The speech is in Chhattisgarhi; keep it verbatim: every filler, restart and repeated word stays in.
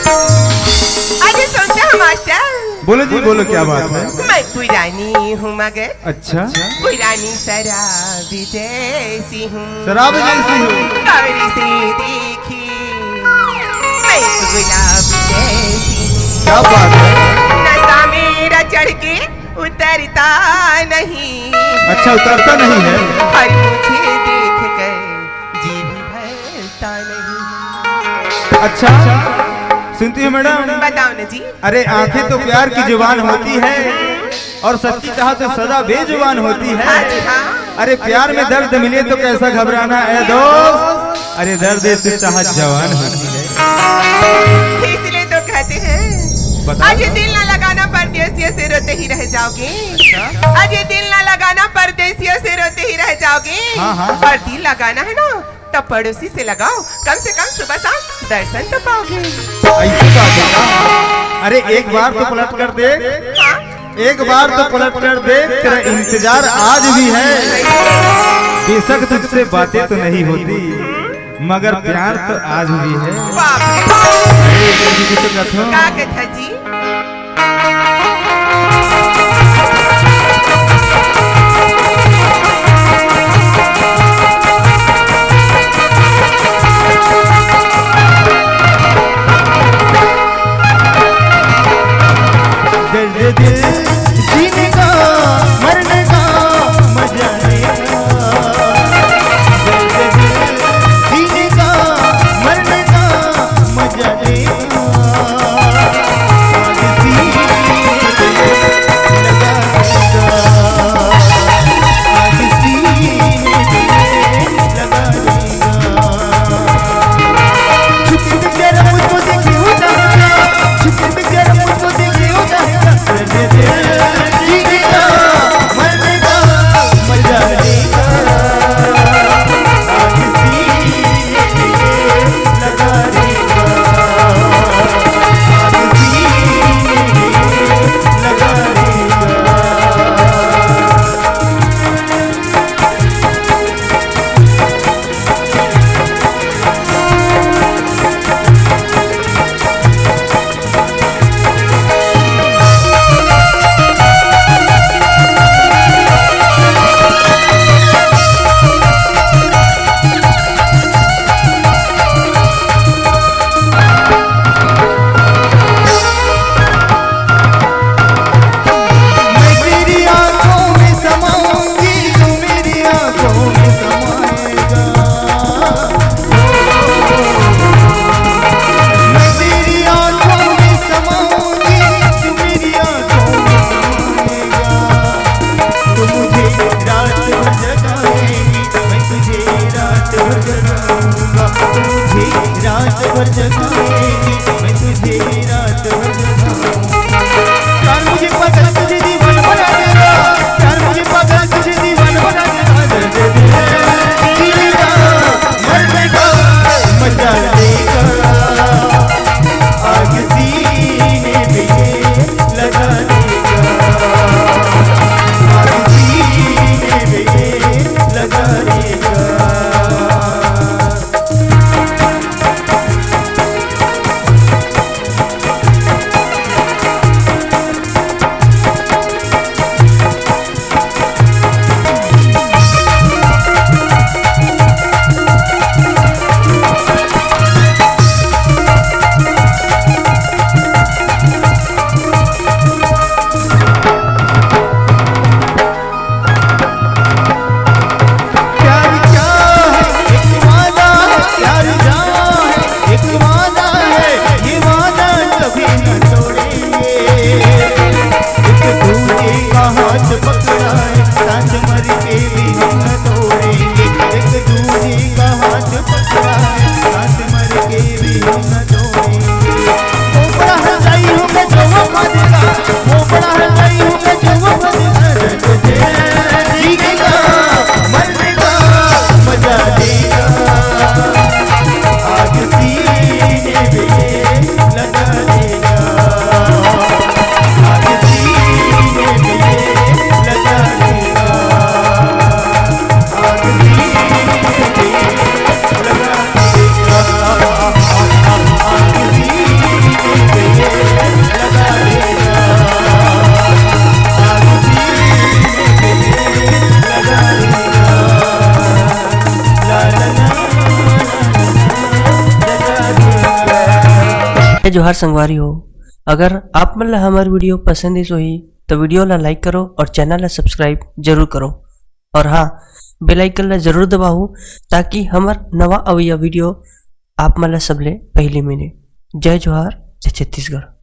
अरे सुनते हो मास्टर? बोलो जी, बोलो, क्या बात है? मैं पुरानी हूँ मगर अच्छा। पुरानी शराब जैसी हूँ। शराब जैसी हूँ। गौर से देखी, मैं तो गुलाब जैसी हूँ। क्या बात है? नशा मेरा चढ़ के उतरता नहीं। अच्छा, उतरता नहीं है। और मुझे देख कर जी भी भरता नहीं। अच्छा, सुनती हो मैडम? बताओ ना जी। अरे, आंखें तो प्यार की जुबान होती है और सच्ची चाह तो सदा बेजुबान होती है। हाँ जी, हाँ। अरे, प्यार में दर्द मिले तो कैसा घबराना है दोस्त, अरे, दर्द से चाह जवान होती है। इसलिए तो कहते हैं, बताओ। आज ये दिल ना लगाना, परदेसियों से रोते ही रह जाओगे। अच्छा। आज ये दिल ना लगाना, परदेसियों से रोते ही रह जाओगे। हाँ, हाँ। और दिल लगाना है ना, तो पड़ोसी से लगाओ, कम से कम सुबह शाम दर्शन तो पाओगे। ऐसी बात है क्या? अरे, एक बार तो पलट कर देख। हाँ। एक बार तो पलट कर देख, तेरा इंतजार आज भी है। बेशक तुझसे बातें तो नहीं होती, मगर प्यार तो आज भी है। बाप रे। अरे, एक चीज तो कथो। का कथा जी? दर्द दिल जीने का, मरने का मजा लेना। दर्द दिल जीने का, मरने का मजा लेना। आग सीने पे लगा देना। आग सीने पे लगा देना। जोहार संगवारी हो, अगर आप मन ला हमर video पसंद आइस होही तो video ला like करो और channel ला subscribe जरूर करो और हाँ, bell icon ला जरूर दबाओ, ताकि हमर नवा अवइया video आप मन ला सबले पहली मिले। जय जोहार, जय छत्तीसगढ़।